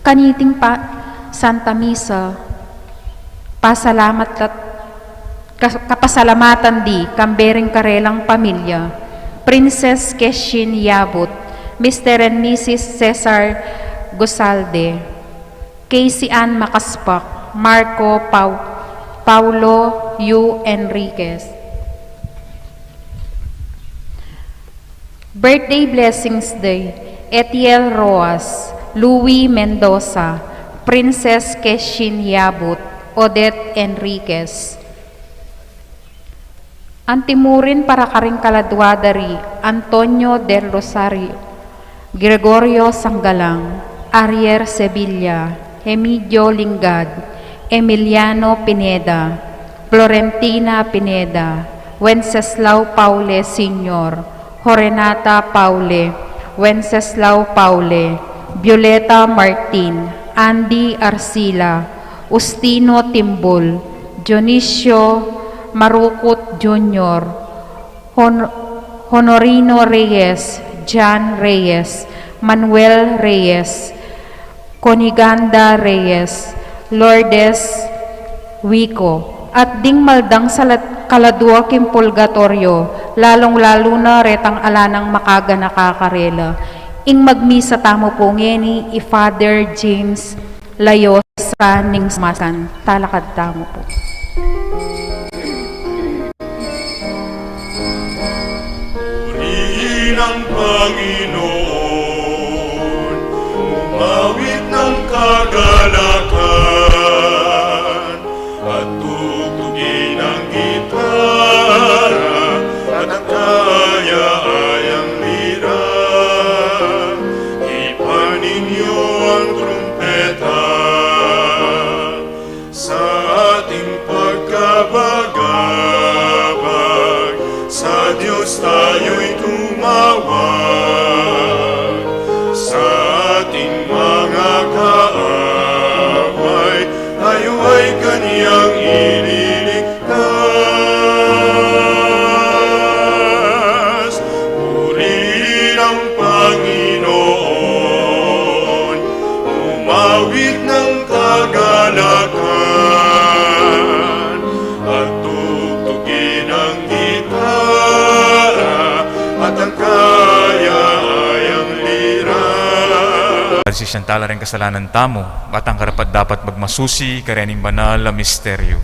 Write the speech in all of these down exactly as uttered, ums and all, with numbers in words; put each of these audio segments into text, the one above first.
Kaniting pa, Santa Misa, pasalamat at kas-, kapasalamatan di kambe ring karelang pamilya, Princess Keshin Yabut, Mister and Missus Cesar Gozalde, Casey Ann Macaspac, Marco Pau-, Paulo Yu Enriquez. Birthday blessings day, Etiel Roas, Louis Mendoza, Princess Keshin Yabut, Odette Enriquez. Antimurin para karing kaladua da ri Antonio del Rosario, Gregorio Sangalang, Ariel Sevilla, Emilio Lingad, Emiliano Pineda, Florentina Pineda, Wenceslao Paule Senior, Jorenata Paule, Wenceslao Paule, Violeta Martin, Andy Arcila, Ustino Timbul, Dionisio Marukut Junior, Hon-, Honorino Reyes, Jan Reyes, Manuel Reyes, Coniganda Reyes, Lourdes Wico, at ding maldang salat-, kaladua king purgatorio, lalung-lalu na retang ala nang makaganaka karela. Ing magmisa tamu pu ngeni i Father James Layosa ning Masan. Talakad tamu pu. Purihin ang Panginoon, umawit ng kagalakan, at tugtugin ang gitara, at ang kayayang lira. Ipanin niyo ang trumpeta sa ating pagkabagabag, sa Diyos tayo'y tumawag. Sa ating mga kaaway, tayo ay kanyang ililigtas. Purihin ang Panginoon, umawit ng kagalakan, at tugtugin ang gitara, at ang kayayang lira. Sisian tala ring kasalanan tamu, at ang karapat-dapat magmasusi karening banal a misteryo.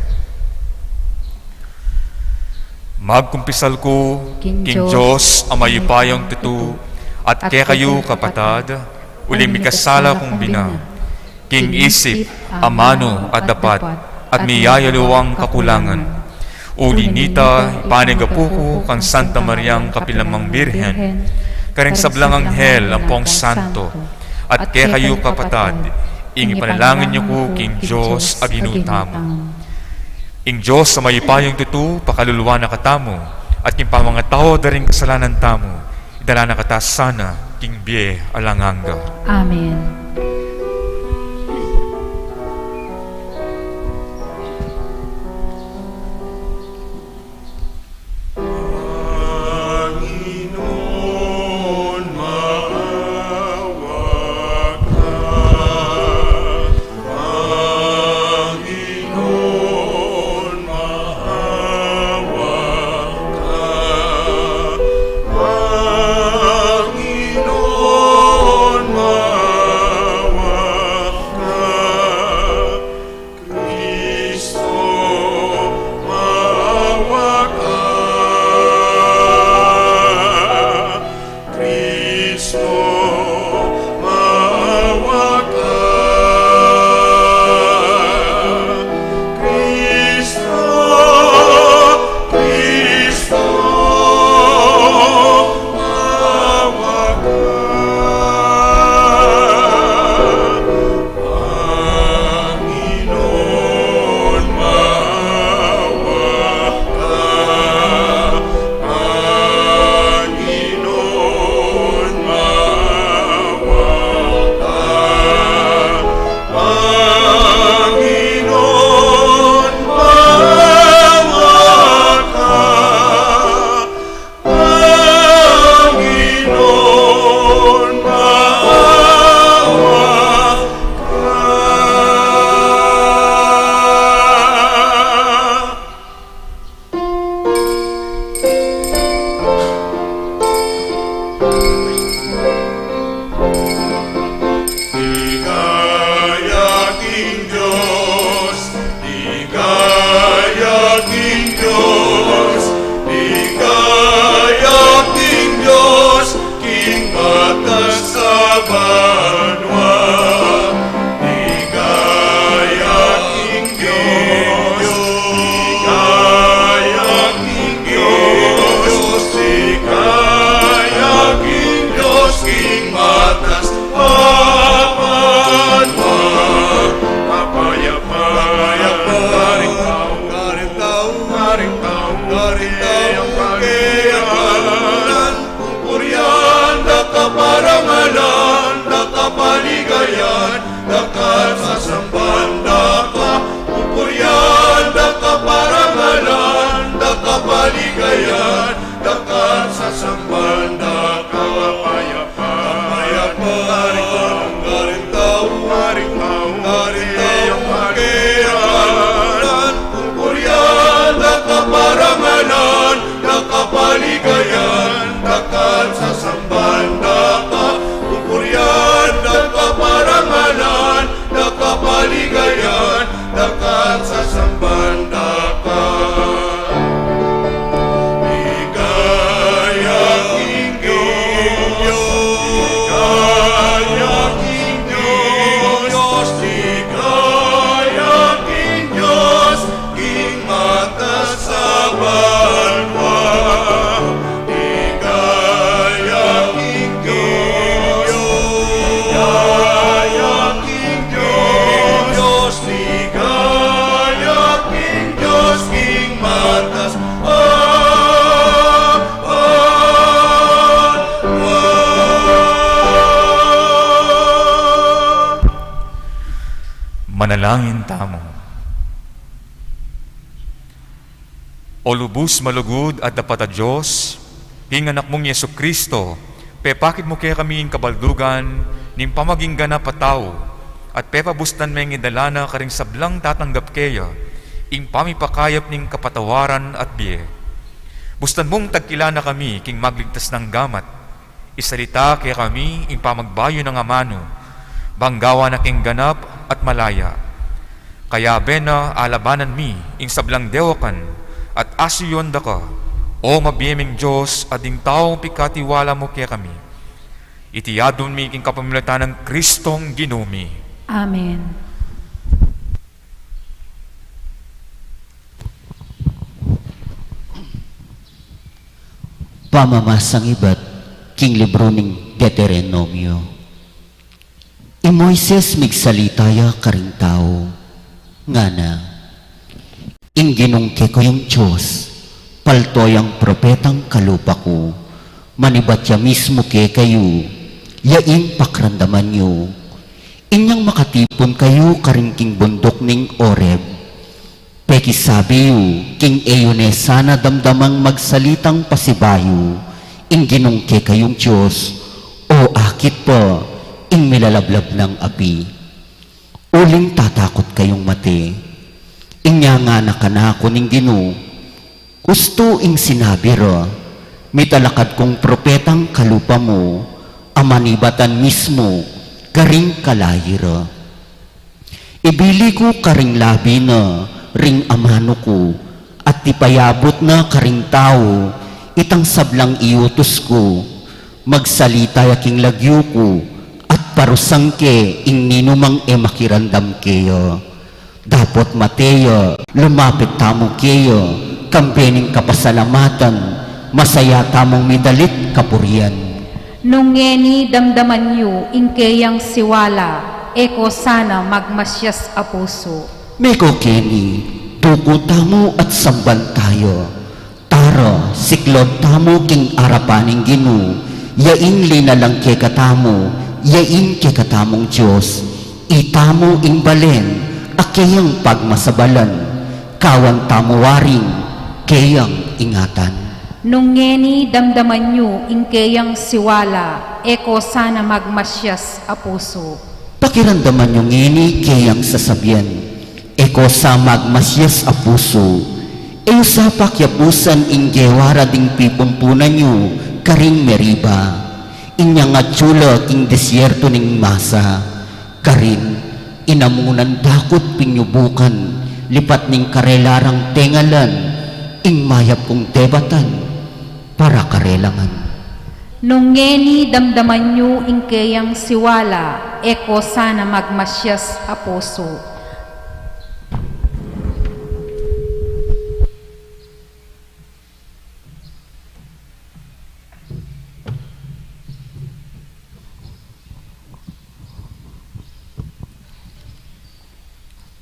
Magkumpisal ku king Dios a mayupayang tutu, at kekayu kapatad, uling mikasala kung bina king isip, amanu, at dapat, at miyayaliwang kakulangan. Uli nita, ipanyawad ku kang Santa Mariang kapilan man Birhen, karing sablang anghel ampong santo, at kekayu kapatad, ing ipanalangin yu ku king Dios a Ginu tamu. Ing Dios a mayupayang tutu, pakaluluan na katamu, at king pamangatawad da ring kasalanan tamu, idala na kata sana king bie alang angga. Amen. Panginoon, maawa ka. Panginoon, maawa ka. Panginoon, maawa Karin tau, kekayu ing kaluguran, pupurian, daka parangalan, daka paligayan, daka sasamban, daka pupurian, daka parangalan, daka paligayan, daka sasamban, daka kapayapaan. Kapayapaan. Karin tau, karin tau, karin tau, kekayu ing kaluguran, pupurian, daka parangalan, daka paligayan, daka sasamban, daka pupurian, daka parangalan, daka paligayan, daka sasamban, daka. Ligaya king Dios, ligaya king Dios, ligaya king Dios, king matas a banua. Ligaya king Dios, ligaya king Dios, ligaya king Dios, king matas a banua. Manalangin tamu. O lubus malugud at dapat a Dios, king Anak mung Jesu-Cristo, pepakit mu kekami ing kabaldugan ning pamaging ganap a tau, at pepabustan meng idala na karing sablang tatanggap keya ing pamipakayap ning kapatawaran at bie. Bustan mung tagkilan na kami king magligtas nang gamat, isalita kekami ing pamagbayu nang amanu, bang gawan na king ganap at malaya. Kayabe na alabanan mi ing sablang dewakan at asuyuan da ka, o mabie ming Dios, a ding taung pikatiwala mu kekami. Iti adwan mi king kapamilatan nang Kristong Ginu mi. Amen. Pamamasang ibat king libru ning Deuteronomio. I Moises migsalita ya karing tau, ngana: Ing Ginung kekayung Dios, palto yang propetang kalupa ku, manibat ya mismu kekayu, ya ing pakiramdaman yu. Inyang makatipun kayu karin king bunduk ning Horeb, pekisabi yu king e yu ne sana damdamang magsalitang pasibayu ing Ginung kekayung Dios, o akit pa ing milalablab nang api. Uling tatakut kayung mate. Inya ngana kanaku ning Ginu: Ustu ing sinabi ra, mitalakad kung propetang kalupa mu, a manibatan mismu karing kalayi ra. Ibili ku karing labi na ring amanu ku, at ipayabut na karing tau itang sablang iutus ku. Magsalita ya king lagyu ku, at parusan ke ing ninumang e makiramdam keya. Dapot mate ya, lumapit tamu keya, kambe ning kapasalamatan, masaya tamung midalit kapurian. Nung ngeni damdaman yu ing keyang siwala, e ko sana magmasias a pusu. Meko keni, duku tamu at samban taya. Tara, siklod tamu king arapan ning Ginu, ya ing linalang kekatamu, ya ing kekatamung Dios. Itamu ing balen a keyang pagmasabalan, kawan tamu waring keyang ingatan. Nung ngeni damdaman yu ing keyang siwala, e ko sana magmasias a pusu. Pakiramdaman yu ngeni keyang sasabian, e ko sa magmasias a pusu. E yu sa pakiapusan ing gewa ra ding pipumpunan yu karing Meriba. Inyang atyu la king desierto ning Masa. Karin, inamunan dakut pinyubukan, lipat ning karela rang tengalan ing mayap kung debatan para karela ngan. Nung ngeni damdaman yu ing keyang siwala, e ko sana magmasias a pusu.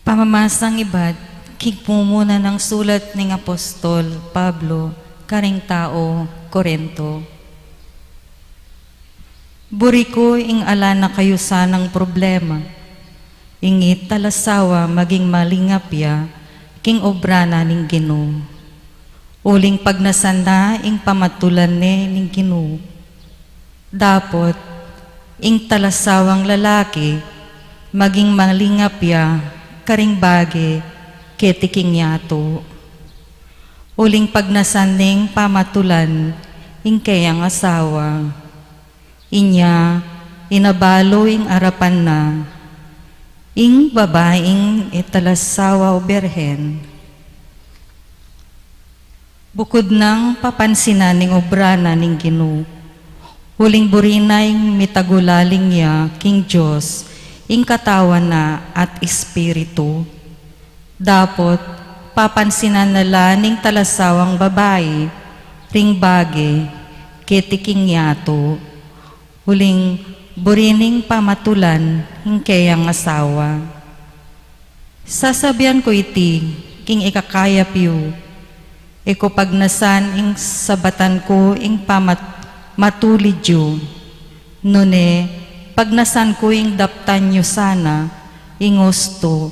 Pamamasang ibat Kikmumuna nang sulat ning Apostol Pablo karing tau Corinto. Buri ku ing ala na kayu sanang problema, ing italasawa maging malingap ya king obra na ning Ginu. Uling pagnasan na ing pamatulan ne ning Ginu. Dapot, ing talasawang lalaki, maging malingap ya karing bage keti king yatu. Uling pagnasan ning pamatulan ing keyang asawa. Inya, inabalu ing arapan na, ing babaing italasawa o berhen. Bukud nang papansinan ning obra na ning Ginu, uling buri na ing mitagulaling ya king Dios, ing Katawan na at Espiritu. Dapot, papansinan na la ning talasawang babai ring bage keti king yatu, uling buri ning pamatulan ing keyang asawa. Sasabian ku iti king ikakayap yu, e ku pagnasan ing sabatan ku ing pamat-, matulid yu, nune pagnasan ku ing daptan yu sana ing ustu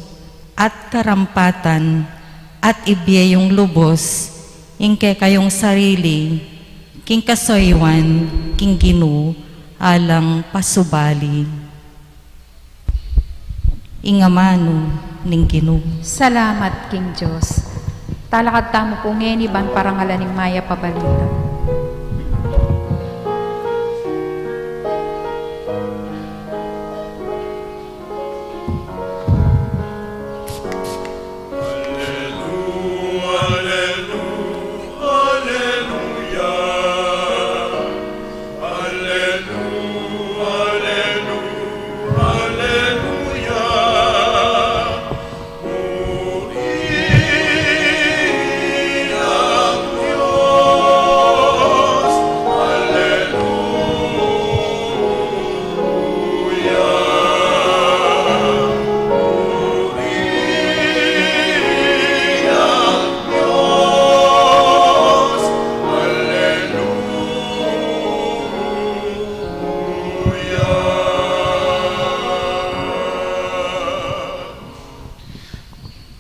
at karampatan at ibie yung lubus ing kekayung sarili king kasoyuan king Ginu alang pasubali. Ing amanu ning Ginu. Salamat king Dios. Talakad tamu pu ngeni ban parangalan ing mayap a balita.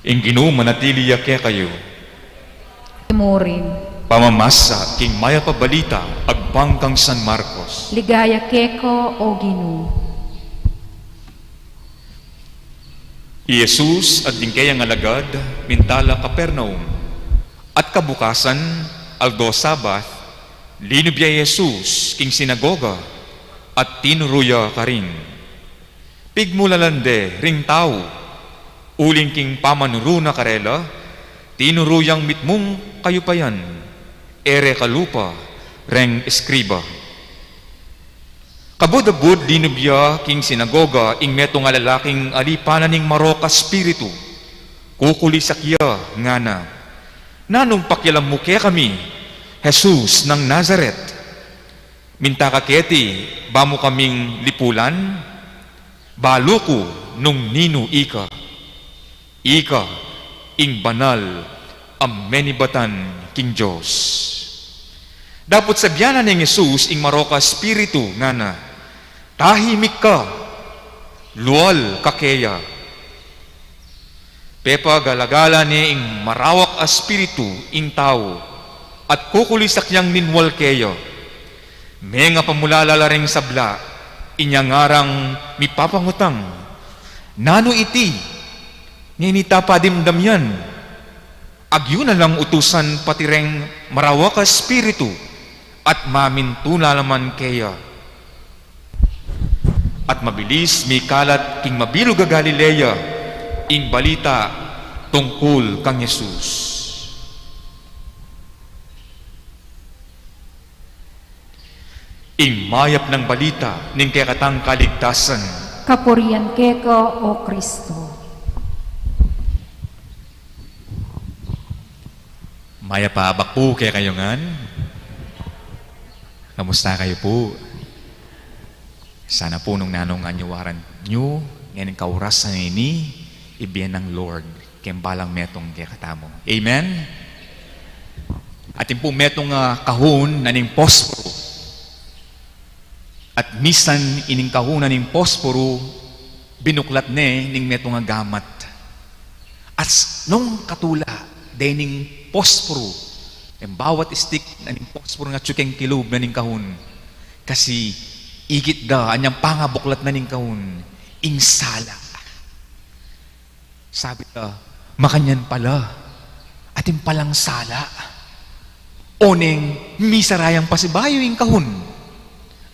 Ing Ginu manatili ya kekayu. Murin. Pamamasa king mayap a balita agpang kang San Marcos. Ligaya keka, o Ginu. I Jesus at ding keyang alagad minta la Capernaum. At kabukasan, aldo Sabat, linub ya i Jesus king sinagoga at tinuru ya karin. Pigmulalan de ring tau, uling king pamanuru na karela, tinuru yang mitmung kayupayan, e re kalupa reng eskriba. Kabud-abud linub ya king sinagoga ing metung a lalaking alipan na ning marok a espiritu. Kukulisak ya, ngana, "Nanung pakialam mu kekami, Jesus nang Nazaret? Minta ka keti ba mu kaming lipulan? Balu ku nung ninu ika. Ika ing banal a menibatan king Dios." Dapot sabian na neng Jesus ing marok a espiritu, ngana, "Tahimik ka, lual ka keya." Pepagalagala ne ing marawak a espiritu ing tau, at kukulisak yang ninwal keya. Mengapamulala la reng sabla, inya ngarang mipapangutang, "Nanu iti? Ngeni ta pa dimdam yan? Agyu na lang utusan pati reng marawak a espiritu, at mamintu na la man keya." At mabilis mikalat king mabilug a Galilea ing balita tungkul kang Jesus. Ing mayap nang balita ning kekatang kaligtasan. Kapurian keka, o Kristo. Mayap a abak pu kekayu ngan. Kamusta kayu pu? Sana pu nung nanung anyuaran yu ngening kaurasan a ini, ibie nang Lord keng balang metung kekatamu. Amen? Atin pu metung a kahun na ning posporo. At misan ining kahun na ning posporo, binuklat ne ning metung a gamat. At nung katula, dening posporo, ing bawat stick na ning posporo a atyu keng kilub na ning kahun. Kasi ikit da, anyang pangabuklat na ning kahun, ing sala. Sabi da, makanyan pala, atin palang sala. Oneng misara yang pasibayu ing kahun.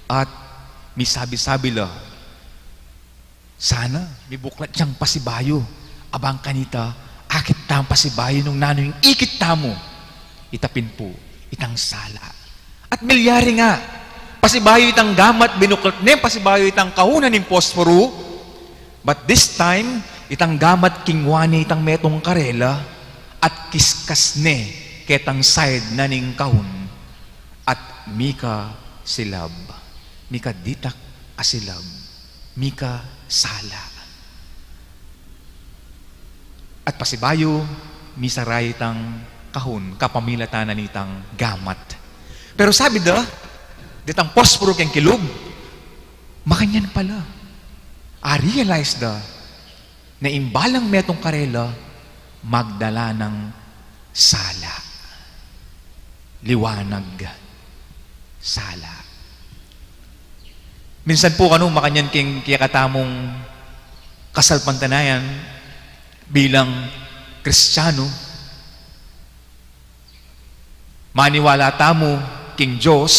At misabi-sabi la, sana mibuklat yang pasibayu. Abang kanita, akit tang pasibayu nung nanu ing ikit tamu. Ita pin pu, itang sala. At milyari nga, pasibayu itang gamat, binuklat ne pasibayu itang kahun na ning posporo. But this time, itang gamat kingwa ne itang metung karela, at kiskas ne ketang side na ning kahun, at mika silab, mika ditak a silab, mika sala. At pasibayu, misara itang kahun, kapamilatan na nitang gamat. Pero sabi da, detang posporo keng kilub, makanyan pala. A-realize da, na ing balang metung karela, magdala nang sala. Liwanag, sala. Minsan pu kanu makanyan keng kekatamung kasalpantanayan bilang Kristiyanu, maniwala tamu keng Dios,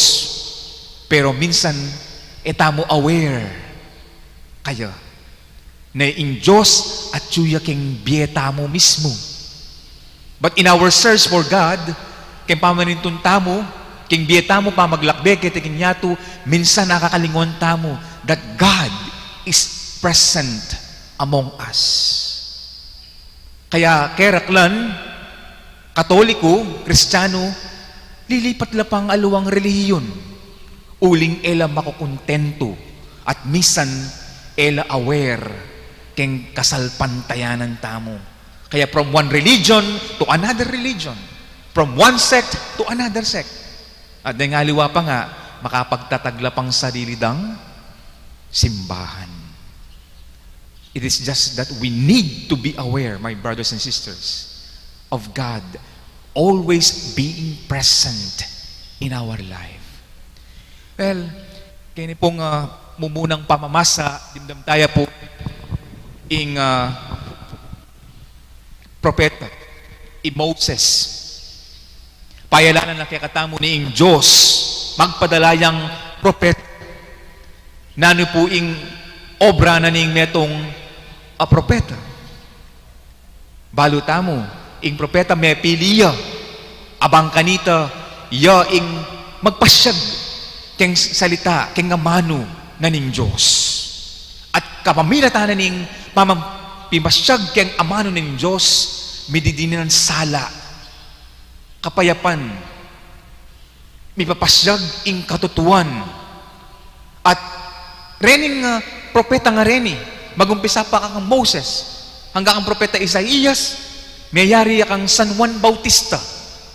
pero minsan e tamu aware kaya na ing Dios atyu ya keng bie tamu mismu. But in our search for God, keng pamanintun tamu keng bie tamu, pamaglakbe keti keng yatu, minsan akakalinguan tamu that God is present among us. Kaya keraklan, Katoliku, Kristiyanu, lilipat la pang aliwang relihiyon. Uling e la makukuntentu at misan e la aware keng kasalpantayanan tamu. Kaya from one religion to another religion, from one sect to another sect. At deng aliwa pa nga, makapagtatag la pang sarili dang simbahan. It is just that we need to be aware, my brothers and sisters, of God always being present in our life. Well, keni pung, ah, mumunang pamamasa, dimdam taya pu ing, ah, propeta, i Moses. Payalanan na kekatamu ning Dios magpadala yang propeta. Nanu pu ing obra na ning metung a propeta? Balu tamu, ing propeta mepili ya. Abang kanita, ya ing magpasyag keng salita, keng amanu na ning Dios. At kapamilatan na ning pamang-, pimasyag keng amanu na ning Dios, mididinan sala, kapayapan, mipapasyag ing katutuan. At rening, ah, propeta nga reni, magumpisa pa kang Moses, anggang kang propeta Isaias, meyari ya kang San Juan Bautista,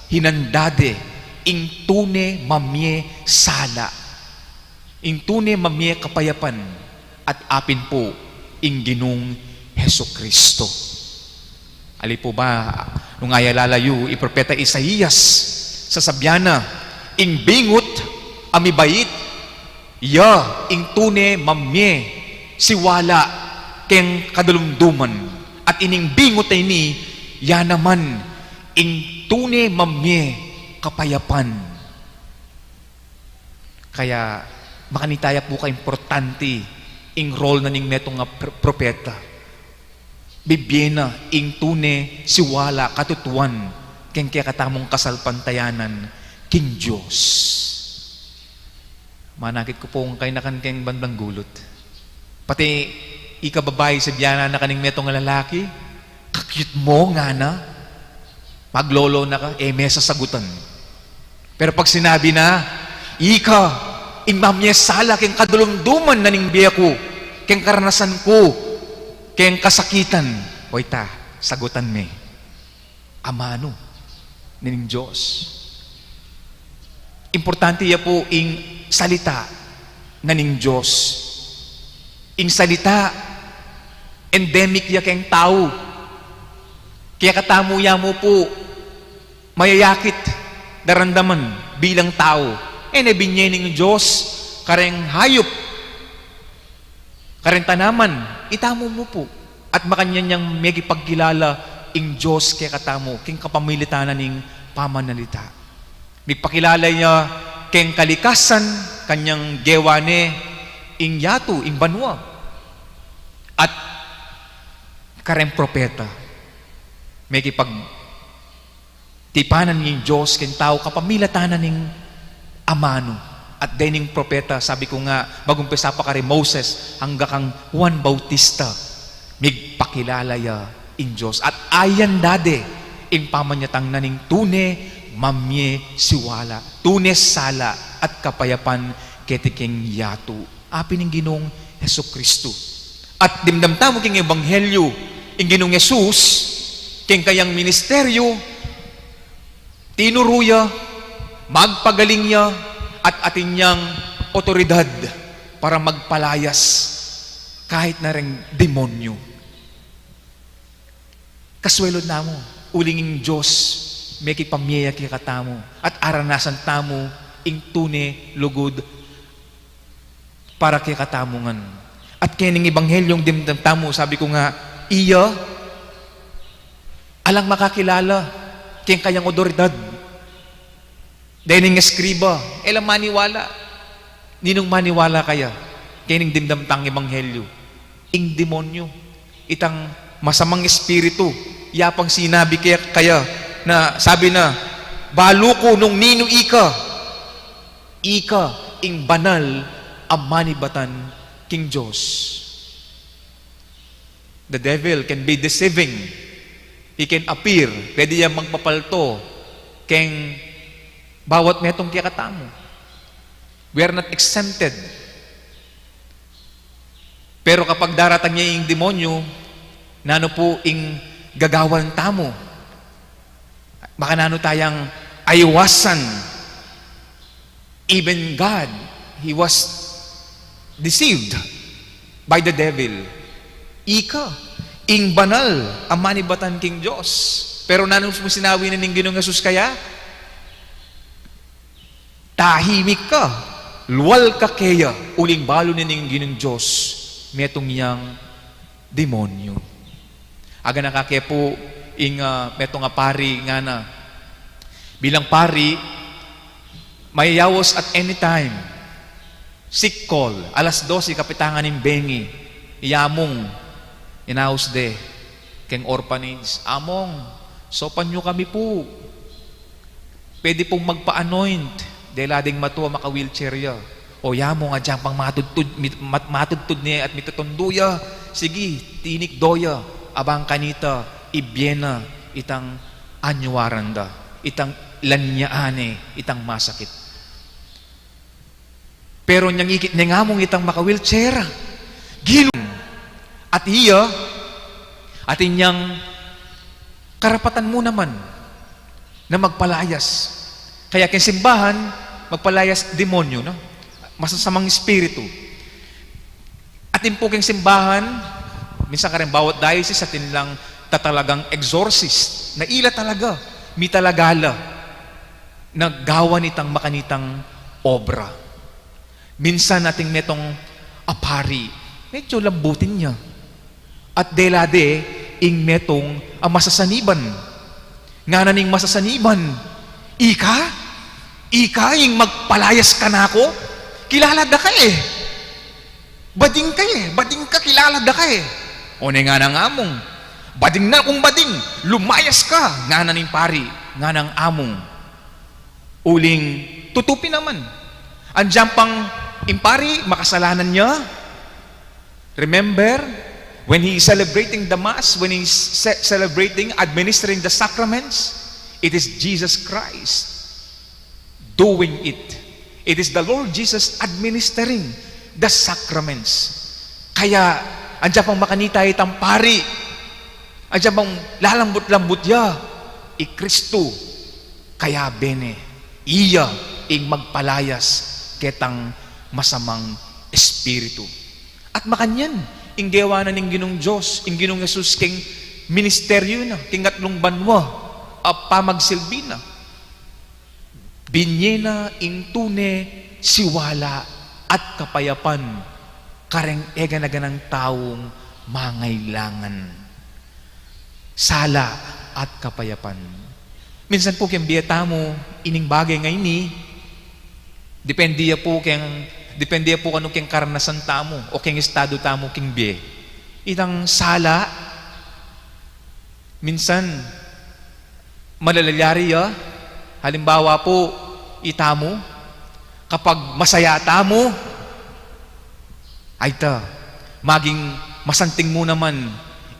hinanda de ing tune mamie sala, ing tune mamie kapayapan, at apin pu ing Ginung Jesucristo. Ali pu ba, nung ayalala yu i propeta Isaias, sasabyan na, ing bingut a mibait, ya ing tune mamie siwala keng kadalumduman. At ining bingut a ini, ya naman ing tune mamie kapayapan. Kaya, makanita ya pu kaimportante ing role na ning metung a pr-, propeta. Bibie na ing tune siwala, katutuan, keng kekatamung kasalpantayanan king Dios. Manakit ku pung kaynakan keng bandang gulut. Pati ika babai, sabyan na kaning metung a lalaki, "Ka-cute mu," ngana. Maglolo na ka, e me sasagutan. Pero pag sinabi na, "Ika, ing mamie sala keng kadalumduman na ning bie ku, keng karanasan ku, keng kasakitan." Oy ta, Sagutan me, amanu na ning Dios. Importante ya pu ing salita na ning Dios. Ing salita, endemic ya keng tau. Kaya katamu ya mu pu mayayakit daramdaman bilang tau. E ne binye ning Dios kareng hayup, kareng tanaman, itamu mu pu. At makanyan yang mekipagkilala ing Dios kekatamu king kapamilatan na ning pamanalita. Migpakilala ya keng kalikasan, kanyang gewa ne ing yatu, ing banua. At kareng propeta, mekipag tipanan ning Dios keng tau kapamilatan na ning amanu. At dening propeta, sabi ku nga, magumpisa pa kari Moses angga kang Juan Bautista, migpakilala ya ing Dios. At ayan dade ing pamanyatang na ning tune mamie siwala, tune sala at kapayapan keti keng yatu. Apin ing Ginung Jesucristo. At dimdam tamu keng ebanghelyu, ing Ginung Jesus, keng kayang ministeryu, tinuru ya, magpagaling ya, at atin yang otoridad para magpalayas kahit na reng demonyu. Kasuelu namu, uling ing Dios mekipamie ya kekatamu, at aranasan tamu ing tune lugud para kekatamu ngan. At kening ebanghelyung dimdam tamu, sabi ku nga, iya, alang makakilala keng kayang otoridad. Dening eskriba, e la maniwala. Ninung maniwala kaya kening dimdam tang ebanghelyu? Ing demonyu, itang masamang espiritu, ya pang sinabi kaya, kaya na, sabi na, "Balu ku nung ninu ika, ika ing banal a manibatan king Dios." The devil can be deceiving. He can appear. Pwede yang magpapalto keng bawat metung kekatamu. We are not exempted. Pero kapag daratang ya ing demonyu, nanu pu ing gagawan tamu? Makananu tayang aiwasan? Even God, he was deceived by the devil. Ika ing banal a manibatan king Dios. Pero nanu pu sinabi na ning Ginung Jesus kaya? "Tahimik ka, lual ka keya." Uling balu ne ning Ginung Dios metung yang demonyu. Aganaka ke pu ing, ah, metung a pari ngana, bilang pari, mayayaus at any time. Sick call, alas dose, kapitangan ning bengi. I Among, inaus de keng orphanage, "Among, saupan yu kami pu. Pwede pung magpa-anoint." Dela ding matua, maka-wheelchair ya. "O, i Among, agyang pang matudtud, mit-, mat-, matudtud ne at mitutundu ya. Sige, tinikdo ya. Abang kanita, ibie na itang anyuaran da, itang lanyaan ne itang masakit." Pero nyang ikit neng Among itang maka-wheelchair, Ginung, at iya, atin yang karapatan mu naman na magpalayas. Kaya keng simbahan, magpalayas demonyu, no? Masasamang espiritu. Atin pu keng simbahan, minsan kareng bawat diocese, atin lang tatalagang exorcist. Na ila talaga, mitalaga la na gawan itang makanitang obra. Minsan atin metung a pari, medyo lambutin ya. At dela de ing metung a masasaniban. Ngana ning masasaniban, "Ika? Ika ing magpalayas kanaku? Kilala da ka e. Bading ka e, bading ka, kilala da ka e." "O ne," nganang Among. "Bading na kung bading, lumayas ka," ngana ning pari, nganang Among. Uling tutu pin naman. Agyang pang ing pari, makasalanan ya. Remember, when he is celebrating the Mass, when he is ce-, celebrating, administering the sacraments, it is Jesus Christ doing it. It is the Lord Jesus administering the sacraments. Kaya, agyang pang makanita itang pari, Adya bang lalambut-lambut ya, i Kristu, kaya bene, iya ing magpalayas ketang masamang espiritu. At makanyan, ing gewa na ning Ginung Dios, ing Ginung Jesus king ministeryu na, king atlung banua a pamagsilbi na. Binye na ing tune siwala at kapayapan kareng eganaganang taung mangailangan. Sala at kapayapan. Minsan pu keng bie tamu, ining bage ngeni, depende ya pu keng, depende ya pu kanu keng karanasan tamu o keng estadu tamu keng bie. Itang sala, minsan, malalalyari ya. Halimbawa pu, itamu, kapag masaya tamu, ay ta, maging masanting mu naman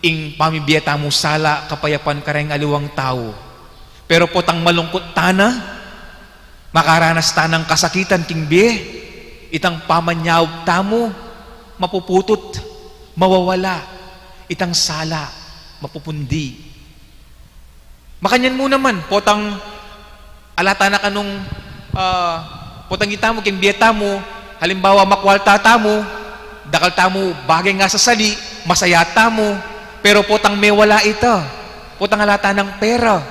ing pamibie tamu sala, kapayapan kareng aliwang tau. Pero potang malungkut tana, makaranas tanang kasakitan king bie, itang pamanyaup tamu, mapuputut, mawawala, itang sala, mapupundi. Makanyan mu naman, potang ala tana kanung, ah, potang itamu, king bie tamu, halimbawa, makwalta tamu, dakal tamu bage nga sasali, masaya tamu, pero potang mewala ita, potang ala tanang pera,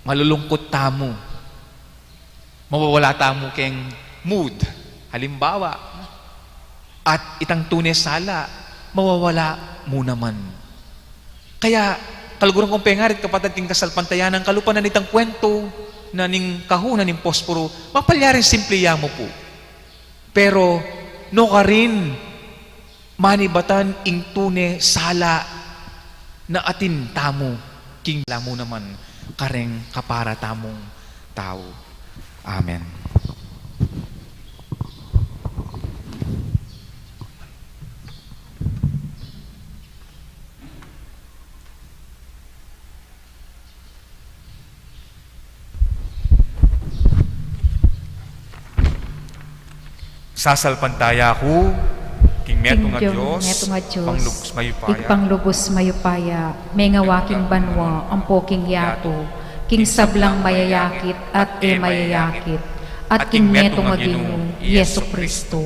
malulungkut tamu. Mawawala tamu keng mood, halimbawa. At itang tune sala, mawawala mu naman. Kaya, kaluguran kung pengarit, kapatad, king kasalpantayanan, kalupa na nitang kuwentu na ning kahun na ning posporo, mapalyaring simple ya mu pu. Pero, nukarin, manibatan ing tune sala na atin tamu, king lamu naman kareng kapara tamung tau. Amen. Sasalpantaya ku king metung a Dios, metung a Dios, Panglubus Mayupaya, Ibpang lubus mayupaya, mengawa king banua ampo king yatu, king sablang mayayakit at e mayayakit, at king metung a Ginu, Jesu Kristo,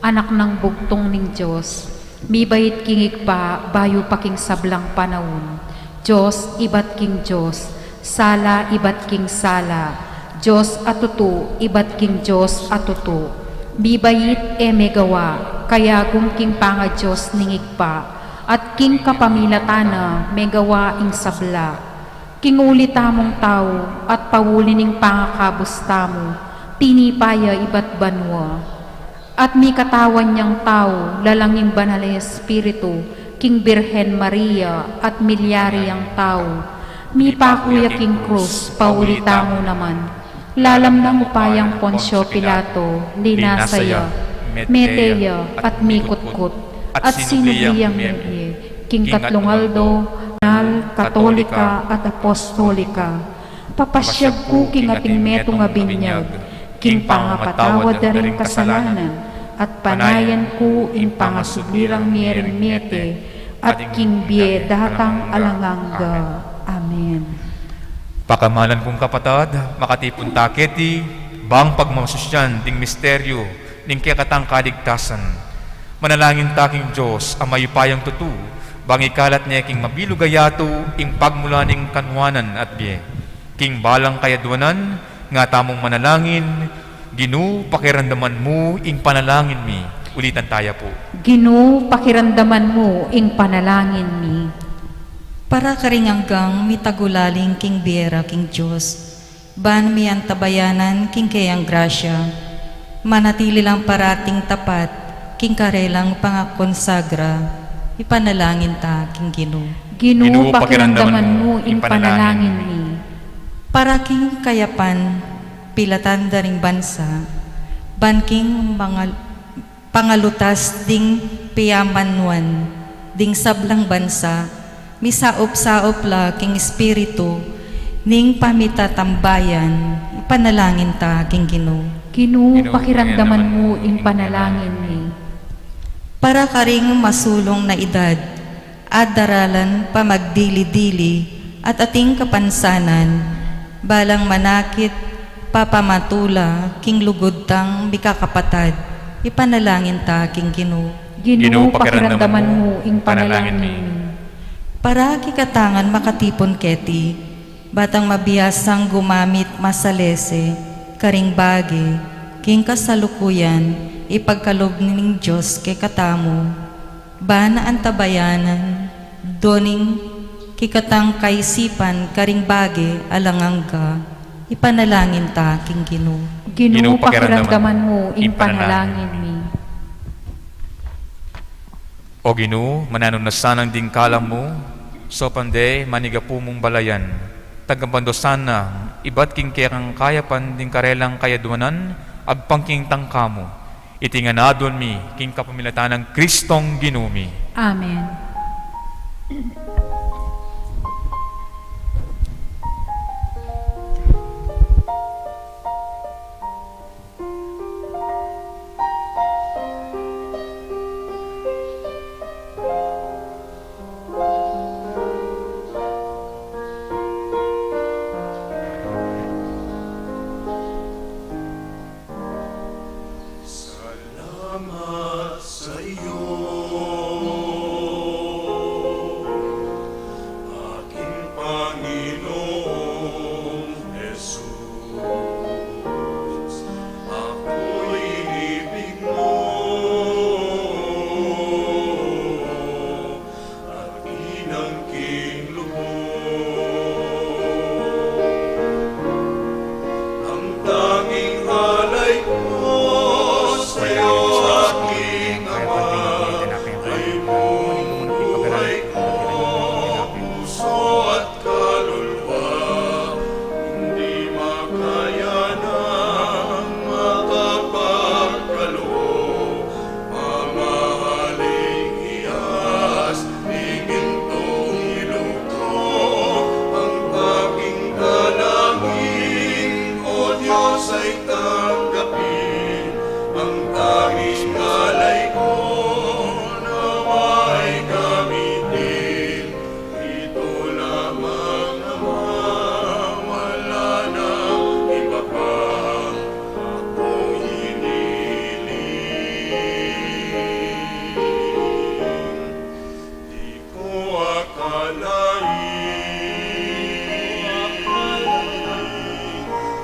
Anak nang bugtung ning Dios, mibait king Ibpa bayu pa king sablang panaun, Dios ibat king Dios, sala ibat king sala, Dios a tutu ibat king Dios a tutu. Mibait e megawa, kayagum king panga-Dios ning Ibpa, at king kapamilatan na megawa ing sabla. King uli tamung tau at pauli ning pangakabus tamu, tinipa ya ibat banua. At mikatawan yang tau lalang ing Banal a Espiritu king Birhen Maria at milyari yang tau. Mipaku ya king krus pauli tamu naman. Lalam nang upayang Poncio Pilato, linasa ya, mete ya, at mikutkut, at sinubli yang mebie king katlung aldo, banal, katolika, at apostolika. Papasyag ku king ating metung a binyag, king pangamatawad da ring kasalanan, at panayan ku ing pangasubli rang mie ring mete, at king bie datang alang angga. Amen. Pakamalan kung kapatad, makatipun ta keti, bang pagmasusyan ding misteryu ning kekatang kaligtasan. Manalangin ta king Dios a mayupayang tutu, bang ikalat ne king mabilug a yatu ing pagmula ning kanuanan at bie. King balang kayadwanan, nga tamung manalangin, Ginu, pakiramdaman mu ing panalangin mi. Ulitan taya pu. Ginu, pakiramdaman mu ing panalangin mi. Para karing anggang mitagulaling king bie ra king Dios, ban mi antabayanan king keyang grasya, manatili lang parating tapat king karelang pangakonsagra, ipanalangin ta king Ginu. Ginu, pakiramdaman mu ing panalangin mi. Para king kayapan pilatan da ring bansa, ban king mangal-, pangalutas ding piyamanuan ding sablang bansa, misaup-saup la king espiritu ning pamitatambayan, ipanalangin ta king Ginu. Ginu, pakiramdaman mu ing panalangin mi. Para karing masulung na idad, At daralan pamagdili-dili at ating kapansanan, balang manakit papamatula king lugud tang mikakapatad, ipanalangin ta king Ginu. Ginu, Ginu, pakiramdaman pakiramdaman mu mu ing panalangin panalangin mi. Mi. Para kikatang makatipun keti, batang mabiasang gumamit masalese karing bage king kasalukuyan ipagkalub ning Dios kekatamu. Ban antabayanan do ning kikatang kaisipan karing bage alang angga, ipanalangin ta king Ginu. Ginu, Ginu, pakiramdaman pakiramdaman mu ing ing panalangin panalangin mi. O Ginu, mananu na sanang dingkalan mu, saupan de manigapu mung balayan, tanggapan do sana ibat king kekang kayapan ding karelang kayadwanan agpang king tangka mu. Iti ngan adwan mi king kapamilatan nang Kristong Ginu mi. Amen. Salamat sa iyo, aking Panginoong Jesus. Ako'y inibig mo at inangkin lubos. Ang tanging alay ko sa'yo, aking Ama, ay buong buhay ko, puso at kaluluwa, hindi makaya ng makapagkaloob. Mamahaling hiyas, ni gintong ilog ko, ang aking dalangin, O Diyos, ay tanggapin. Ang tanging alay ko, nawa'y gamitin. Ito lamang, Ama, wala nang iba pa akong hinihiling. Di ko akalain,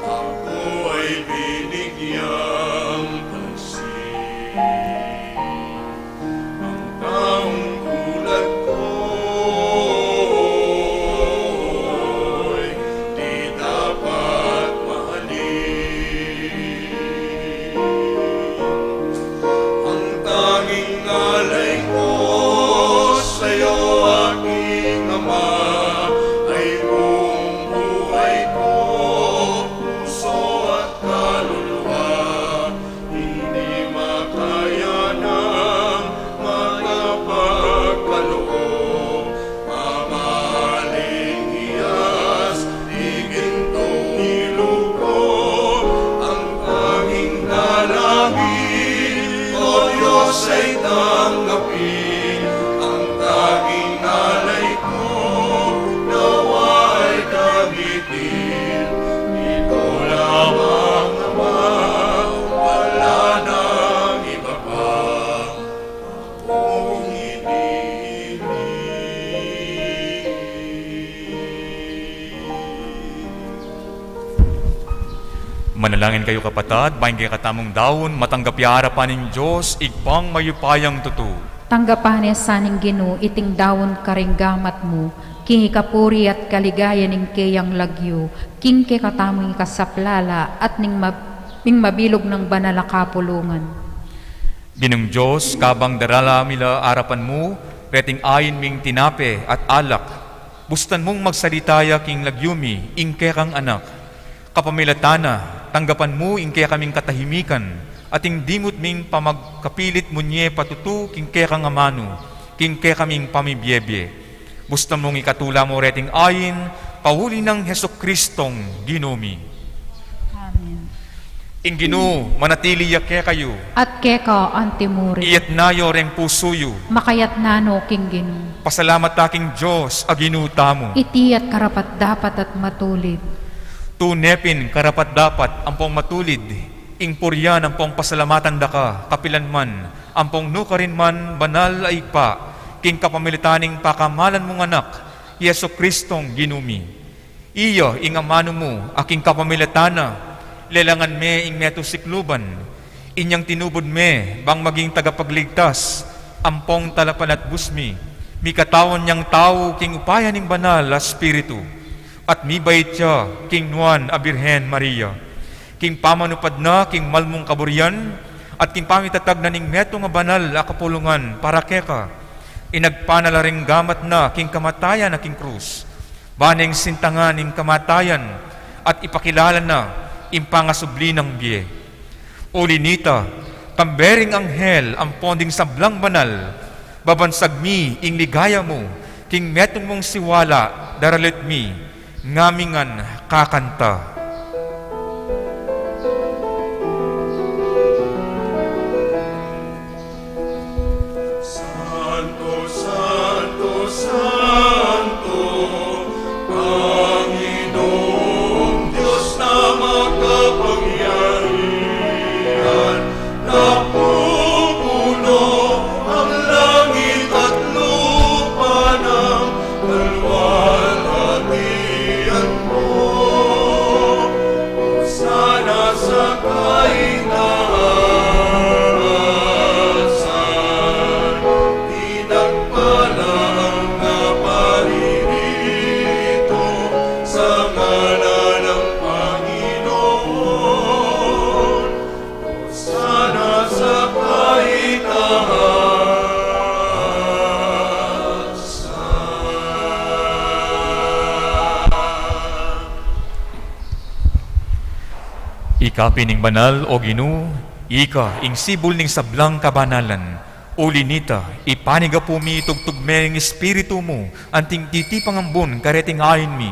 ako ay binigyang pansin. Ang taong tulad ko'y di dapat mahalin. Ang tanging alay ko sa'yo, aking Ama, ay buong buhay ko, puso at kaluluwa. Hindi makaya ng makapagkaloob, mamahaling hiyas, di gintong ilog ko, ang tanging dalangin, O Diyos, ay tanggapin. Ang tanging alay ko, nawa'y gamitin. Ito lamang, Ama, wala nang iba pa akong hinihiling. Manalangin kayu, kapatad, ban ing kekatamung daun matanggap ya arapan ning Dios, Ibpang mayupayang tutu. Tanggapan na sa ning Ginu iting daun karing gamat mu, king ikapuri at kaligayan ning keyang lagyu, king kekatamung ikasaplala at ning mab-, ning mabilug nang banal a kapulungan. Ginung Dios, kabang darala mi la arapan mu reting ain ming tinape at alak, bustan mung magsalita ya king lagyu mi ing kekang Anak. Kapamilatan na, tanggapan mu ing kekaming katahimikan, at ing dimut ming pamagkapilit mu nye patutu king kekang amanu, king kekaming pamibiebie. Bustan mung ikatula mu reting ain, pauli nang Jesucristong Ginu mi. Amen. Ing Ginu manatili ya kekayu. At keka antimurin. Iyatna yu reng pusu yu. Makayatna no king Ginu. Pasalamat ta king Dios a Ginu tamu. Iti at karapat-dapat at matulid. Tune pin karapat-dapat ampong matulid, ing purian ampong pasalamatan da ka, kapilan man, ampong nukarin man, banal a Ibpa, king kapamilatan ning pakamalan mung Anak, i Jesu-Cristong Ginu mi. Iya ing amanu mu, a king kapamilatan na, lelangan me ing metung sikluban, inyang tinubud me bang maging tagapagligtas, ampong talapanatbus mi, mikatawan yang tau king upaya ning Banal a Espiritu, at mibait ya king Nuan a Birhen Maria. King pamanupad na king malmung kaburian, at king pamitatag na ning metung a banal a kapulungan para keka, inagpan na la ring gamat na king kamatayan a king krus, ban neng sintangan ing kamatayan, at ipakilala na ing pangasubli nang bie. Uli nita, kambe ring anghel ampon ding sablang banal, babansag mi ing ligaya mu, king metung mung siwala, daralit mi, ngamingan kakanta. Santo, santo, santo, Panginoong Diyos na makapangyarihan, napupuno ang langit at lupa ng kalwalhatian mo. Hosana sa kaitaasan, pinagpala ang naparirito sa ngalan ng Panginoon. Hosana sa kaitaasan. Ika pin ing banal, o Ginu, ika ing sibul ning sablang kabanalan. Uli nita, ipanyawad mi, itubud me ing Espiritu mu anting titipang ambun kareting ain mi,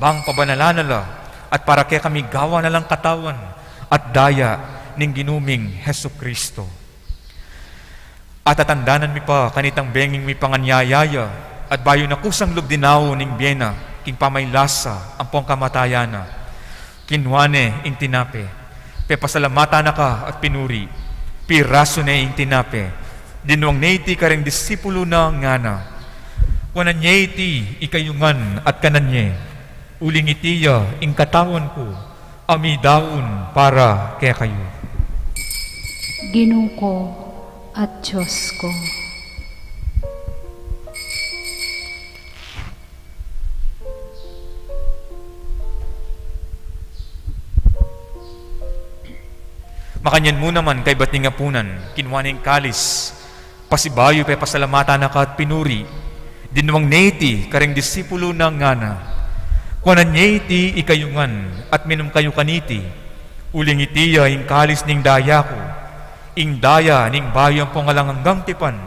bang pabanalan na la, at para kekami gawan na lang katawan at daya ning Ginu ming Jesu-Cristo. Atatandanan mi pa kanitang benging mipanganyaya ya, at bayu na kusang lub dinaun ing bie na king pamaglasa ampong kamatayan na, kinua ne ing tinape, pepasalamatan na ka at pinuri, pirasu ne ing tinape, dinwang ne iti kareng disipulu na, ngana: Kuanan ye iti ikayu ngan at kanan ye, uling iti ya ing katawan ku, a midaun para kekayu. Ginu ku at Dios ku. Makanyan mu naman kaybat ning apunan, kinua ne ing kalis, pasibayu pepasalamatan na ka at pinuri, dinwang ne iti kareng disipulu na, ngana: Kuanan ye iti ikayu ngan at minum kayu kaniti, uling iti ya ing kalis ning daya ku, ing daya ning bayu ampong alang anggang tipan,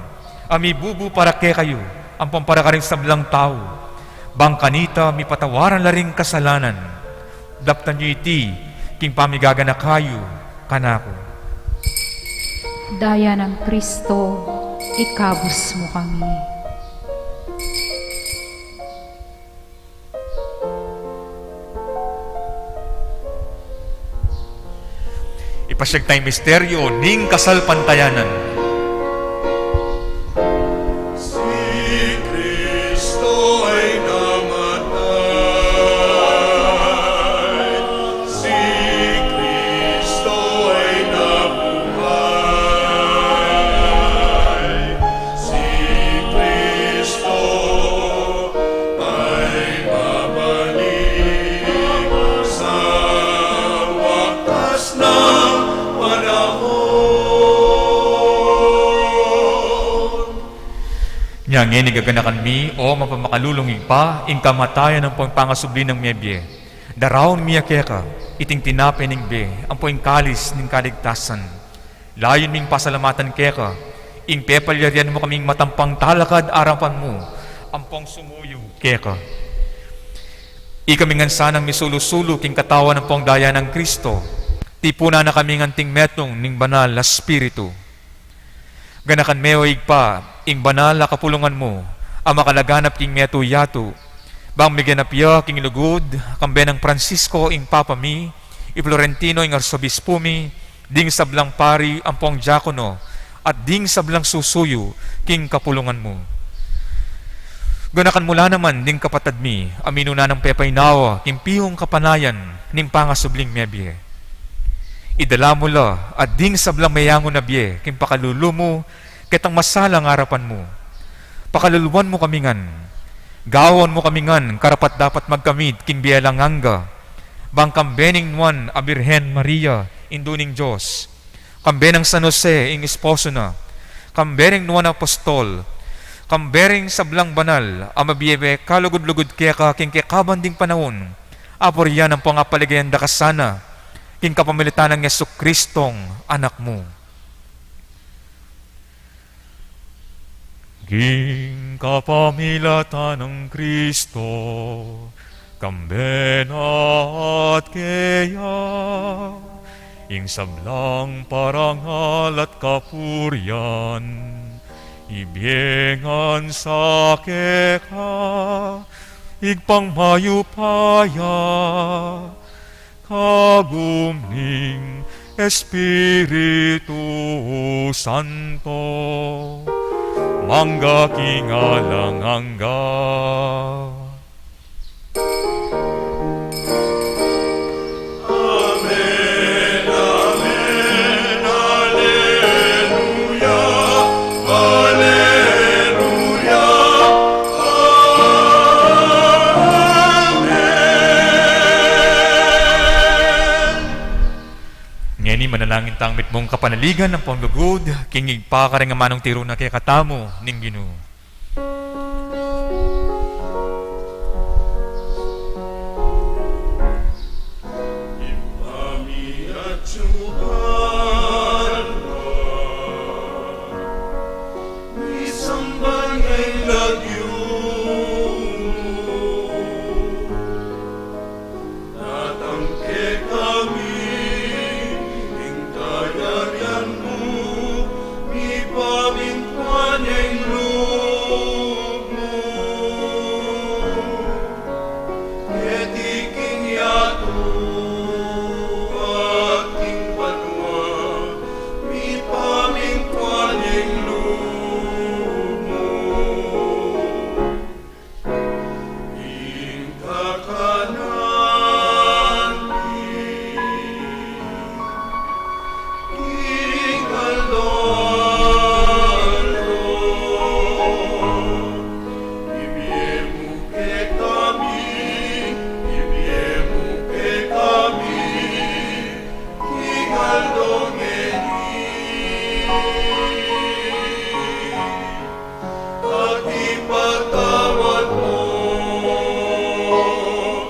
a mibubu para kekayu ampong para karing sablang tau, bang kanita mipatawaran la ring kasalanan. Daptan yu iti king pamigaganaka yu kanaku. Daya nang Kristo, ikabus mu kami. Ipasyag taya ing misteryo ning kasalpantayanan. Si Kristo ay namatay, si Kristo ay nabuhay, si Kristo ay babalik sa wakas ng panahon. Nya ngeni gaganakan mi, o mapamakalulung Ibpa, ing kamatayan ampong pangasubli nang mebie. Daraun mi ya keka iting tinape ning bie ampo ing kalis ning kaligtasan. Layun ming pasalamatan keka ing pepalyarian mu kaming matampang talakad arapan mu ampong sumuyu keka. Ikami ngan sanang misulu-sulu king katawan ampong daya nang Kristo, Tipunan na kami ngan king metung ning Banal a Espiritu. Ganakan me, o Ibpa, ing banal a kapulungan mu a makalaganap king metung yatu, bang miganap ya king lugud, kambe nang Francisco ing Papa mi, i Florentino ing Arsobispu mi, ding sablang pari ampong diakono, at ding sablang susuyu king kapulungan mu. Ganakan mu la naman ding kapatad mi a minuna nang pepainawa king piung kapanayan ning pangasubling mebie. Idala mu la at ding sablang meyangu na bie king pakalulu mu ketang masalang arapan mu. Pakaluluan mu kami ngan. Gawan mu kami ngan karapat-dapat magkamit king bie alang angga, bang kambe ning Nuan a Birhen Maria, Indu ning Dios, kambe nang San Jose ing esposo na, kambe ring Nuan a Apostol, kambe ring sablang banal a mabie kalugud-lugud keka king kekaban ding panaun, apurian ampong apaligayan da ka sana king kapamilatan nang Jesucristong Anak mu. King kapamilatan nang Kristo, kambe na at keya, ing sablang parangal at kapurian, ibie ngan sa keka, Ibpang mayupaya, kagum ning Espiritu Santo, mangga king alang angga. Amen, amen, aleluya, aleluya, amen. Ngeni manalangin tang mitmung kapanaligan ampong lugud king Ibpa karing amanung tiru na kekatamu ning Ginu. Ibpa mi atsu ka banua, misamban ya ing lagyu mu. Datang kekami ing kayarian mu, mipamintuan ya ing lub mu keti king yatu at king banua, mipamintuan ya ing lub mu. Ing kakanan mi king aldo-aldo, ibie mu kekami, ibie mu kekami king aldo ngeni. At ipatawad mu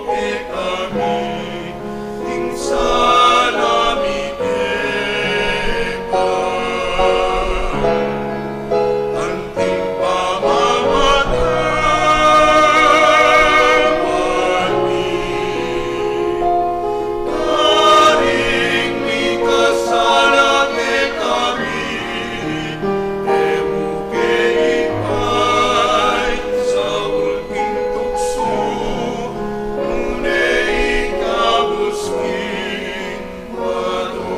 kekami ing sala mi keka, anting pamamatawad mi karing mikasala kekami, e mu ke ipaisaul king tuksu, nune ikabus king matu.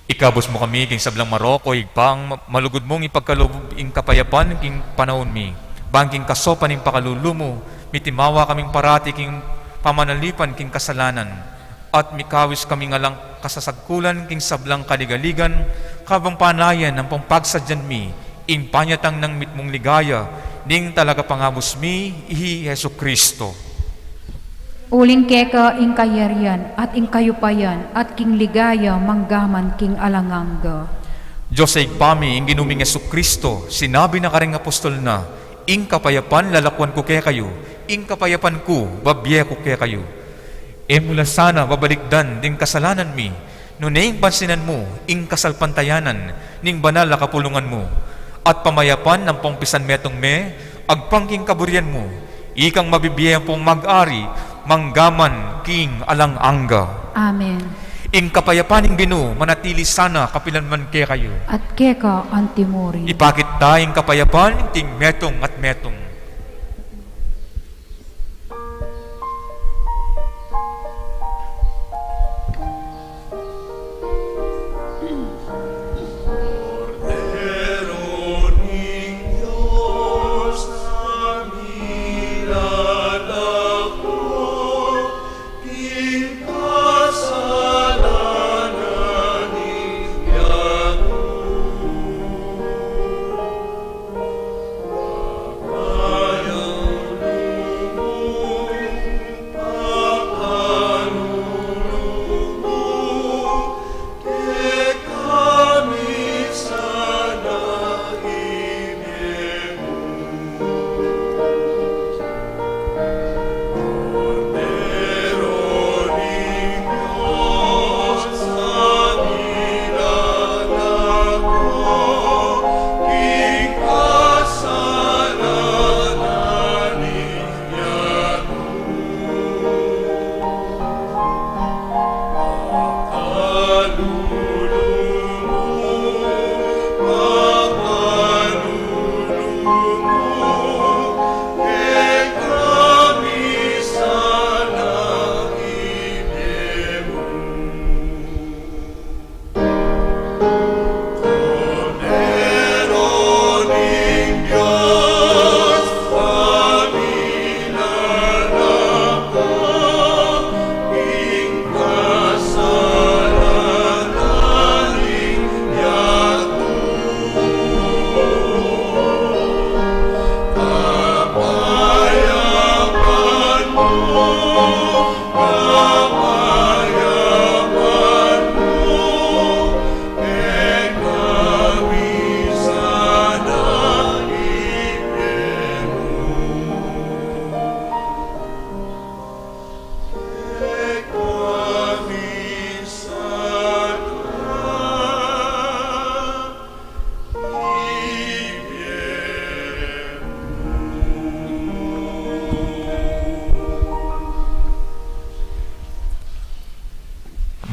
Ikabus mu kami king sablang marok, o Ibpang malugud mung ipagkalub ing kapayapan king panaun mi. Bang king kasopan ning pakalulu mu, mitimawa kaming parati king pamanalipan king kasalanan, at mikawis kaming alang kasasagkulan king sablang kaligaligan, kabang panayan ampong pagsadyan mi ing panyatang nang mitmung ligaya ning Talagapangabus mi, i Jesucristo. Uling keka ing kayarian, at ing kayupayan, at king ligaya, manggaman king alang angga. Dios a Ibpa mi, ing Ginu ming Jesucristo, sinabi na karing apostol na, ing kapayapan lalakuan ku kekayu, ing kapayapan ku babie ku kekayu. E mu la sana babalikdan ding kasalanan mi, nune ing pansinan mu ing kasalpantayanan ning banal a kapulungan mu, at pamayapan ampong pisanmetung me agpang king kaburian mu, ikang mabibie ampong mag-ari mangga man king alang angga. Amen. Ing kapayapan ning Ginu manatili sana kapilan man kekayu. At keka antimurin. Ipakit ta ing kapayapan king metung at metung.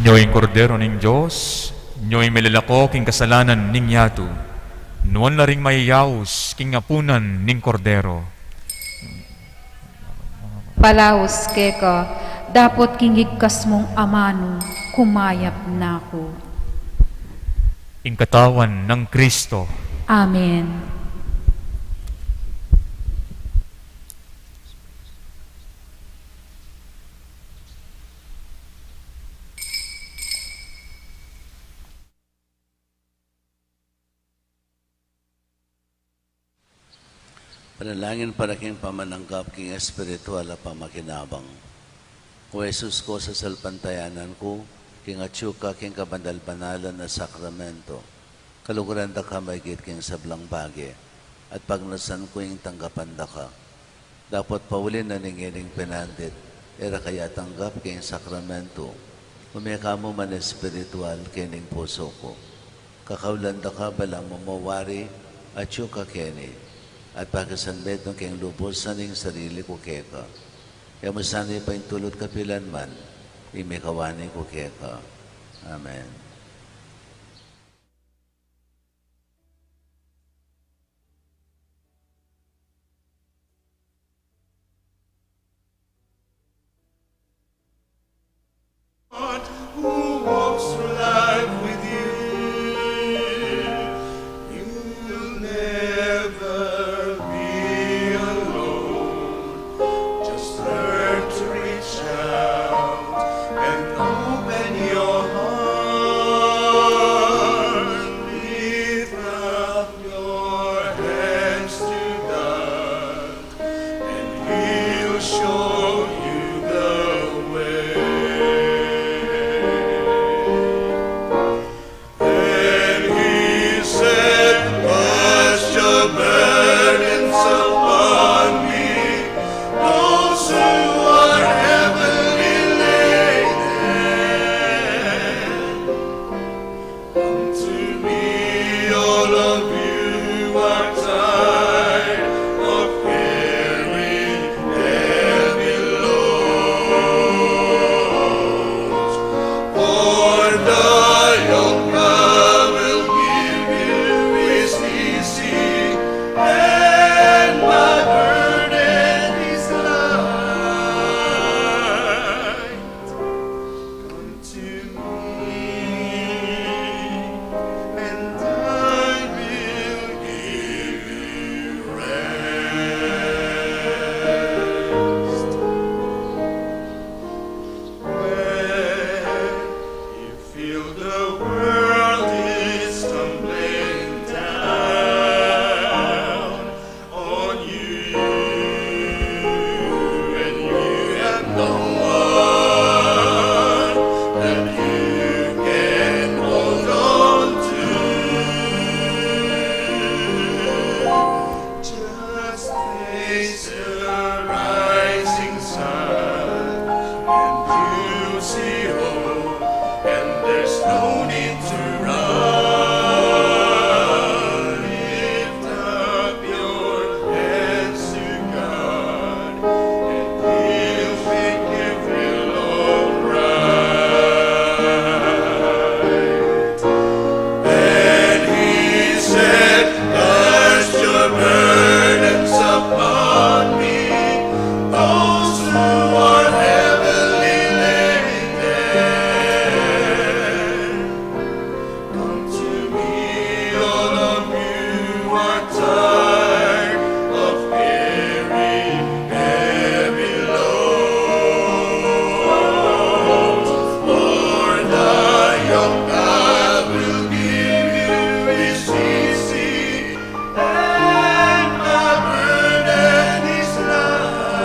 Nyo ing Kordero ning Dios, nyo ing milalako king kasalanan ning yatu. Nuan la ring mayayaus king apunan ning Kordero. Palaus keka, dapot king igkas mung amanu, kumayap na ku. Ing katawan nang Kristo. Amen. Panalangin para king pamananggap king espiritual a pamakinabang. O Jesus ku, sasalpantayanan ku king atyu ka king kabanal-banalan a sakramento. Kaluguran da ka maigit king sablang bage, at pagnasan ku ing tanggapan da ka. Dapot pauli na ning ining pinandit, e ra ka ya tanggap king sakramento, ume ka mu man espiritual king pusu ku. Kakaulan da ka balang mamawari, atyu ka keni, at pakisanmetung keng lubus ing sarili ku keka. E mu sana paintulut kapilan man ing mikawani ku keka. Amen. God, who walks through life with you, you'll never be alone. Just learn to reach out and open your heart. And there's no need to run. Lift up your hands to God, and He'll make every load right. And He said, "Cast your burdens upon me, those who are heavily laden. Come to me, all of you who are tired of carrying heavy loads, for the yoke I will give you is easy, and my burden is light.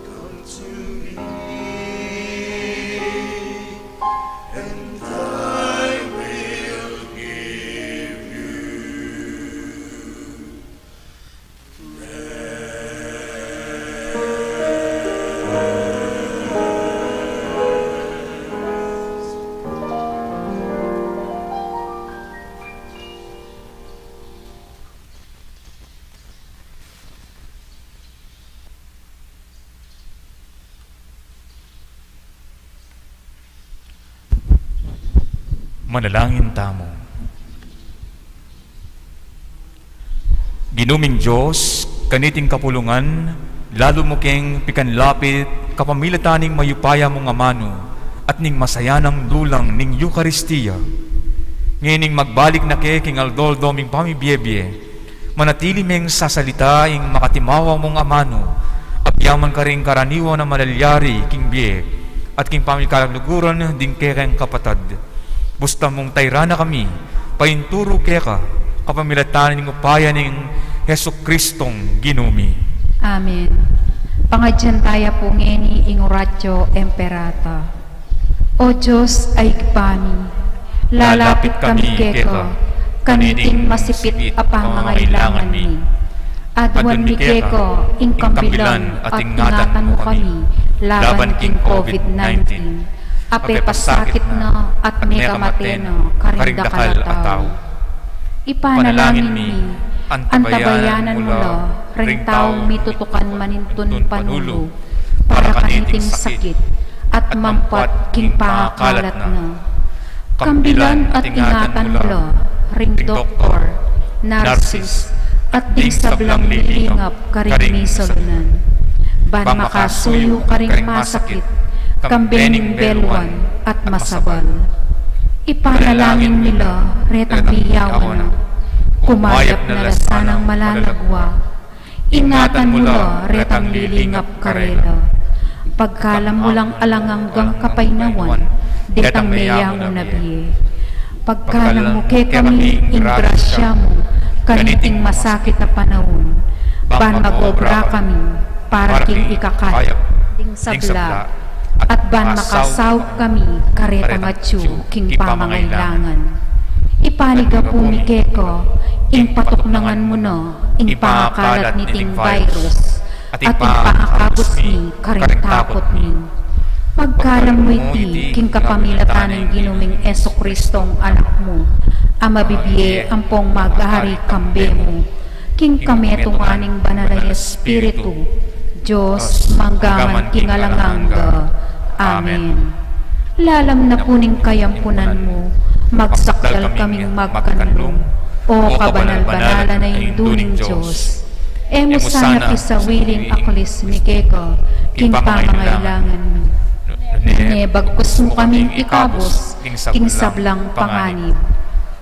Come to me, and I will give you rest." Manalangin tamu. Ginu ming Dios, kaniting kapulungan, lalu mu keng pikanlapit kapamilatan ning mayupaya mung amanu at ning masayanang dulang ning Eukaristia. Ngening magbalik na ke king aldo-aldo ming pamibiebie, manatili meng sasalita ing makatimawa mung amanu, agyaman karing karaniwan a malalyari king bie at king pamikaluguran ding kekeng kapatad. Busta mung tairan na kami painturu keka, kapamilatan ning upaya ning Jesucristong Ginu mi. Amen. Pangadyan taya pu ngeni ing Oratio Imperata. O Dios a Ibpa mi, lalapit kami keka, kaniting masipit a pangangailangan mi. Aduan mi keka ing kambilan at ingatan mu kami laban king COVID nineteen, a pepasakit na at mekamate na karing dakal a tau. Ipanalangin mi, antabayanan mu la ring taung mitutukan manintun panulu para kaniting sakit at mampat king pangakalat na. Kambilan at ingatan mu la ring doktor, narsis, at ding sablang lilingap karing misalunan, ban makasuyu karing masakit kambe ning beluan at masabal. Ipanalangin mi la retang miyawan na, kumayap na la sanang malalagwa. Ingatan mu la retang lilingap karela. Pagkalam mu lang alang anggang kapaynawan detang meyangu na bie. Pagkalam mu kekami ing grasya mu kaniting masakit a panaun, ban mag-obra kami para king ikakayap ding sabla, at ban makasaup kami karetang atyu king pamangailangan. Ipanyawad mi keka ing patuknangan mu na ing pangakalat niting virus at ing pangakabus mi karing takut mi. Pagkalam mu iti king kapamilatan ning Ginu ming Jesucristong Anak mu, a mabibie ampong maghahari kambe mu king kametungan ning Banal a Espiritu, Dios, mangga man king alang angga. Amen. Lalam na pu ning kayampunan mu, magsakdal kaming magkanlung, O kabanal-banalan a Indu ning Dios. E mu sana pisawiling aklis mi keka king pamangailangan mi, ne bagkus mu kaming ikabus king sablang panganib,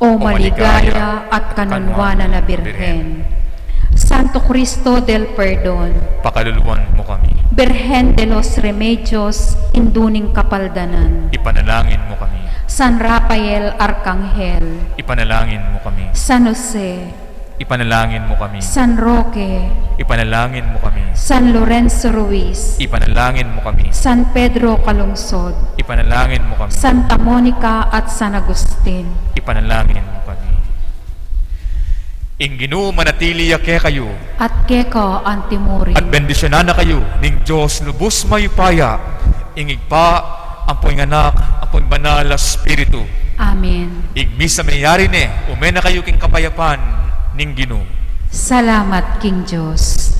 O maligaya at kanunwanan a Birhen. Santo Cristo del Perdon, pakaluluan mu kami. Birhen de los Remedios, Indu ning Kapaldanan, ipanalangin mu kami. San Rafael Arkanghel, ipanalangin mu kami. San Jose, ipanalangin mu kami. San Roque, ipanalangin mu kami. San Lorenzo Ruiz, ipanalangin mu kami. San Pedro Calungsod, ipanalangin mu kami. Santa Monica at San Agustin, ipanalangin mu kami. Ing Ginu manatili ya kekayu. At keka antimurin. At bendisyunan na kayu ning Dios lubus mayupaya, ing Ibpa, ampo ing Anak, ampo ing Banal a Espiritu. Amen. Ing misa meyari ne, ume na kayu king kapayapan ning Ginu. Salamat king Dios.